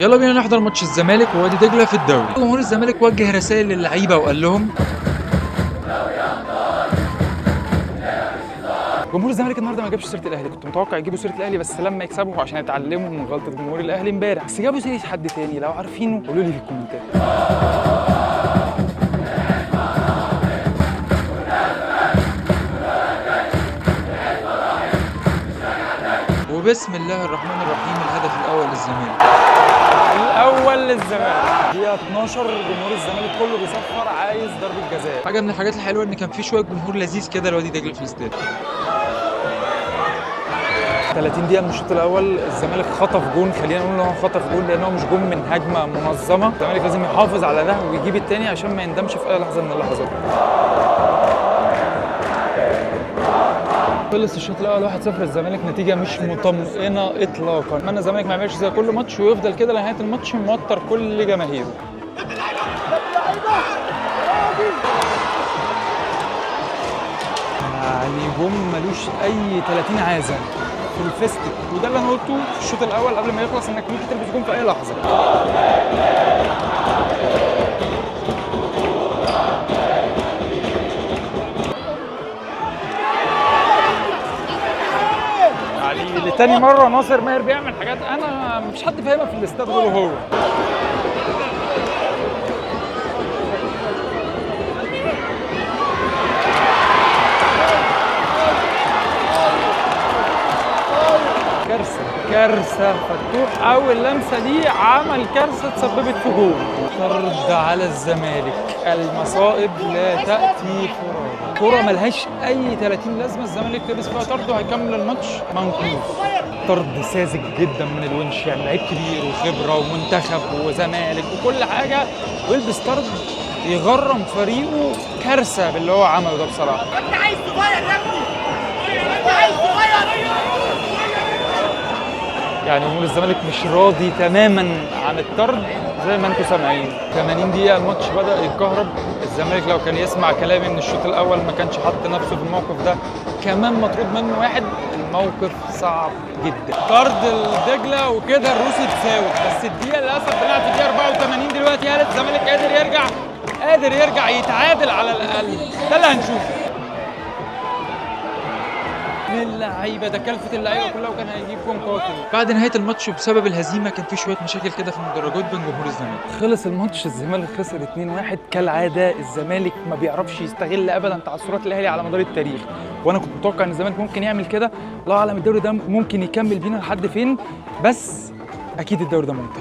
يلا بينا نحضر ماتش الزمالك ووادي دجله في الدوري. جمهور الزمالك وجه رسائل للعيبة وقال لهم: جمهور الزمالك النهارده ما جابش سيره الاهلي، كنت متوقع يجيبوا سيره الاهلي بس لما يكسبوا عشان يتعلموا من غلطه جمهور الاهلي امبارح، بس جابوا سيره حد تاني لو عارفينه قولوا لي في الكومنتات. وبسم الله الرحمن الرحيم الهدف الاول للزمالك. الاول للزمالك، دقيقة 12 جمهور الزمالك كله بيصفر عايز ضربه جزاء. حاجة من الحاجات الحلوة ان كان في شوية جمهور لذيذ كده لوادي دجله في الاستاد. 30 دقيقة من الشوط الاول الزمالك خطف جون، خلينا نقول ان هو خطف جون لان هو مش جون من هجمة منظمة، الزمالك لازم يحافظ على ده ويجيب الثاني عشان ما يندمش في اي لحظة من اللحظات. خلص الشوط الاول 1-0 الزمالك، نتيجة مش مطمئنة اطلاقا. اتمنى الزمالك ما يعملش زي كل ماتش ويفضل كده لنهاية الماتش موتر كل جماهيره. يعني جون ملوش اي 30 عازة في الفيستك، وده اللي انا قلته في الشوط الاول قبل ما يخلص، انك ممكن تلبس جون في اي لحظة. يعني لتاني مرة ناصر ماهر بيعمل حاجات انا مش حد فاهمها في الاستاد غيره هو. كارثة كارثة، فتوح اول لمسه دي عمل كارثة تسببت في جول. طرد على الزمالك، المصائب لا تاتي فرادى. كرة ملهاش اي 30 لازمه، الزمالك لبس فيها طرد وهيكمل الماتش منقوص. طرد ساذج جدا من الونش، يعني لعيب كبير وخبره ومنتخب وزمالك وكل حاجة، ويلبس طرد يغرم فريقه. كارثة باللي هو عمله ده بصراحة. انت عايز صغير يا ابني، انت عايز صغير. يعني جمهور الزمالك مش راضي تماما عن الطرد زي ما انتم سامعين. 80 دقيقة الماتش بدأ يتكهرب، الزمالك لو كان يسمع كلامي من الشوط الأول ما كانش حط نفسه في الموقف ده، كمان مطرود منه واحد، الموقف صعب جدا. طرد الدجلة وكده الروسي اتساوت، بس الدقيقة للأسف بنلعب في الدقيقة 84 دلوقتي. هل الزمالك قادر يرجع؟ قادر يرجع يتعادل على الأقل، ده اللي هنشوفه. من اللعيبة ده كلفة اللعيبة كلها وكان هيجيب جون قاتل. بعد نهاية الماتش وبسبب الهزيمة كان في شوية مشاكل كده في المدرجات بين جمهور الزمالك. خلص الماتش الزمالك خسر 2-1 كالعادة. الزمالك ما بيعرفش يستغل ابدا تعثرات الاهلي على مدار التاريخ، وانا كنت متوقع ان الزمالك ممكن يعمل كده. الله اعلم الدوري ده ممكن يكمل بينا لحد فين، بس اكيد الدوري ده ممتع.